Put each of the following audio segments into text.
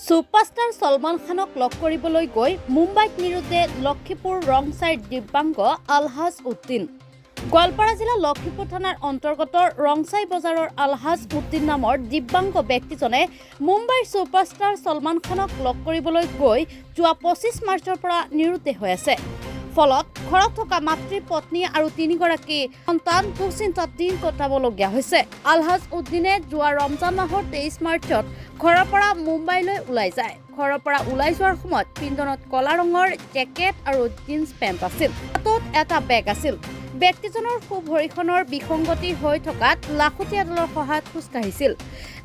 Superstar Salman খানক লগ কৰিবলৈ গৈ মুম্বাইত নিৰুদ্দেশ লক্ষীপুৰ ৰংচাইৰ দিব্যাংগ আলহাজ উদ্দিন। গোৱালপাৰা জিলাৰ লক্ষীপুৰ থানাৰ অন্তৰ্গত ৰংচাই বজাৰৰ আলহাজ উদ্দিন নামৰ দিব্যাংগ ব্যক্তিজনে মুম্বাইৰ ছুপাৰষ্টাৰ ছলমান খানক লগ কৰিবলৈ গৈ যোৱা 25 মাৰ্চৰ পৰা নিৰুদ্দেশ হৈ আছে। ফলত ঘৰত থকা মাতৃ, পত্নী আৰু তিনিগৰাকী সন্তান দুশ্চিন্তাত দিন কটাবলগীয়া হৈছে। আলহাজ উদ্দিনে যোৱা ৰমজান মাহৰ 23 মাৰ্চত ঘৰৰ পৰা মুম্বাইলৈ ওলাই যায়। ঘৰৰ পৰা ওলাই যোৱাৰ সময়ত পিন্ধনত কলা ৰঙৰ জেকেট আৰু জিন্স পেণ্ট আছিল, হাতত এটা বেগ আছিল। ব্যক্তিজনৰ সোঁ ভৰিখনৰ বিসংগতি হৈ থকাত লাখুটি এডালৰ সহায়ত খোজকাঢ়িছিল।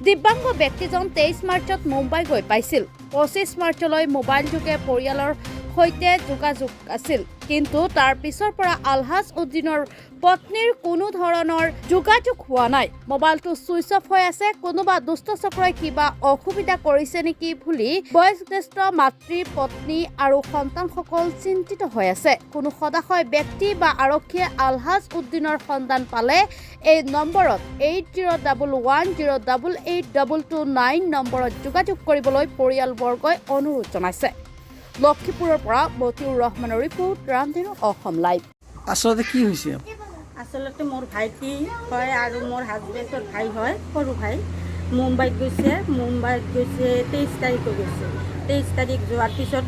দিব্যাংগ ব্যক্তিজন 23 মাৰ্চত মুম্বাই গৈ পাইছিল। 25 মাৰ্চলৈ মোবাইলযোগে পৰিয়ালৰ সৈতে যোগাযোগ আছিল, কিন্তু তাৰ পিছৰ পৰা আলহাজ উদ্দিনৰ পত্নীৰ কোনো ধৰণৰ যোগাযোগ হোৱা নাই। মোবাইলটো ছুইচ অফ হৈ আছে। কোনোবা দুষ্ট চক্ৰই কিবা অসুবিধা কৰিছে নেকি বুলি বয়োজ্যেষ্ঠ মাতৃ, পত্নী আৰু সন্তানসকল চিন্তিত হৈ আছে। কোনো সদাশয় ব্যক্তি বা আৰক্ষীয়ে আলহাজ উদ্দিনৰ সন্ধান পালে এই নম্বৰত 8011088229 নম্বৰত যোগাযোগ কৰিবলৈ পৰিয়ালবৰ্গই অনুৰোধ জনাইছে। লক্ষীপুৰৰ পৰা মতিউৰ ৰহমানৰ ৰিপৰ্ট, ৰামধেনু অসম লাইভ। আচলতে কি হৈছে? আচলতে মোৰ ভাইটি হয় আৰু মোৰ হাজবেণ্ডৰ ভাই হয়, সৰু ভাই। মুম্বাইত গৈছে, মুম্বাইত গৈছে, 23 তাৰিখে গৈছে। 23 তাৰিখ যোৱাৰ পিছত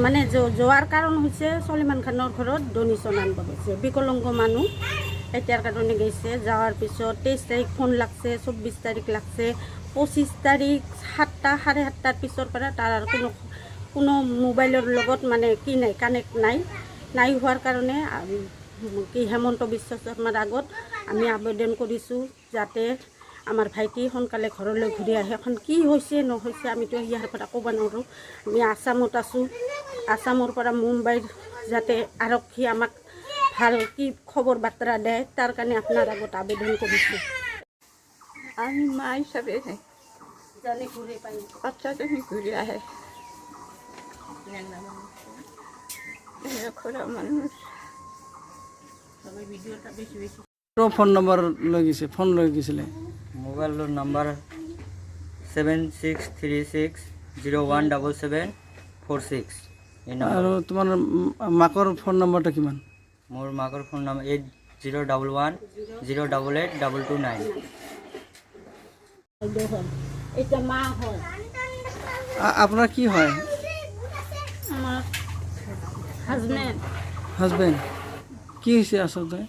মানে যোৱাৰ কাৰণ হৈছে চলিমান খানৰ ঘৰত ডনেশ্যন আনিব গৈছে। বিকলাংগ মানুহ, এতিয়াৰ কাৰণে গৈছে। যোৱাৰ পিছত 23 তাৰিখ ফোন লাগছে, 24 তাৰিখ লাগছে, 25 তাৰিখ 7টা 7:30টাৰ পিছৰ পৰা তাৰ আৰু কোনো কোনো মোবাইলৰ লগত মানে কি নাই, কানেক্ট নাই। নাই হোৱাৰ কাৰণে কি হেমন্ত বিশ্ব শৰ্মাৰ আগত আমি আবেদন কৰিছোঁ যাতে আমাৰ ভাইটি সোনকালে ঘৰলৈ ঘূৰি আহে। এখন কি হৈছে নহৈছে আমিতো ইয়াৰ পৰা ক'ব নোৱাৰোঁ। আমি আছামত আছোঁ। আছামৰ পৰা মুম্বাইৰ যাতে আৰক্ষী আমাক ভাল কি খবৰ বাৰ্তা দিয়ে, তাৰ কাৰণে আপোনাৰ আগত আবেদন কৰিছোঁ। আমি মা হিচাপে জানে ঘূৰি পাই বাচ্চাজনী ঘূৰি আহে। খোৰা মানুহ। ভিডিঅ'টা বেছি বেছি ফোন নম্বৰ লৈ গৈছে, ফোন লৈ গৈছিলে। মোবাইলৰ নম্বৰ 7636017746, এই নম্বৰ। আৰু তোমাৰ মাকৰ ফোন নম্বৰটো কিমান? মোৰ মাকৰ ফোন নম্বৰ 8011088229। বাইদেউ হয়, এতিয়া মা হয়। আপোনাৰ কি হয়? আমাৰ হাজবেণ্ড। হাজবেণ্ড। কি হৈছে আচলতে?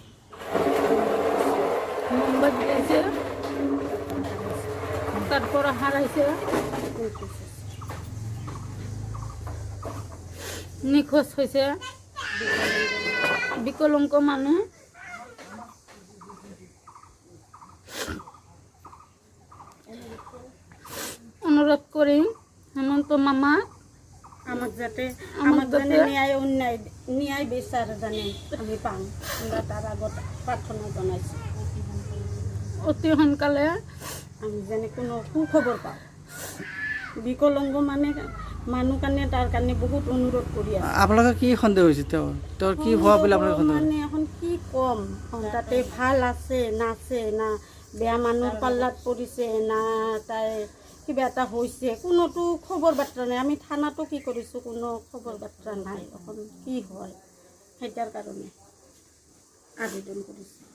মুম্বাইত গৈছে, তাৰ পৰা হাৰাইছে, নিখোজ হৈছে। বিকলাংগ মানুহ। অনুৰোধ কৰিম হেমন্ত মামা আমাক যাতে আমাক আমাক জানে যাতে ন্যায় অন্যায় ন্যায় বিচাৰ জানে আমি পাওঁ, আমৰা তাৰ আগত প্ৰাৰ্থনা জনাইছোঁ। অতি সোনকালে আমি যেনে কোনো সুখবৰ পাওঁ। বিকলাংগ মানে মানুহ কাৰণে তাৰ কাৰণে বহুত অনুৰোধ কৰি আছোঁ। আপোনালোকৰ কি সন্দেহ হৈছে? তেওঁৰ কি হোৱা বুলি আপোনালোকে সন্দেহ? মানে এখন কি ক'ম, এখন তাতে ভাল আছে নাছে না বেয়া মানুহৰ পাল্লাত পৰিছে না তাই কিবা এটা হৈছে, কোনোতো খবৰ বাৰ্তা নাই। আমি থানাতো কি কৰিছোঁ, কোনো খবৰ বাৰ্তা নাই। এখন কি হয়, সেইটাৰ কাৰণে আবেদন কৰিছোঁ।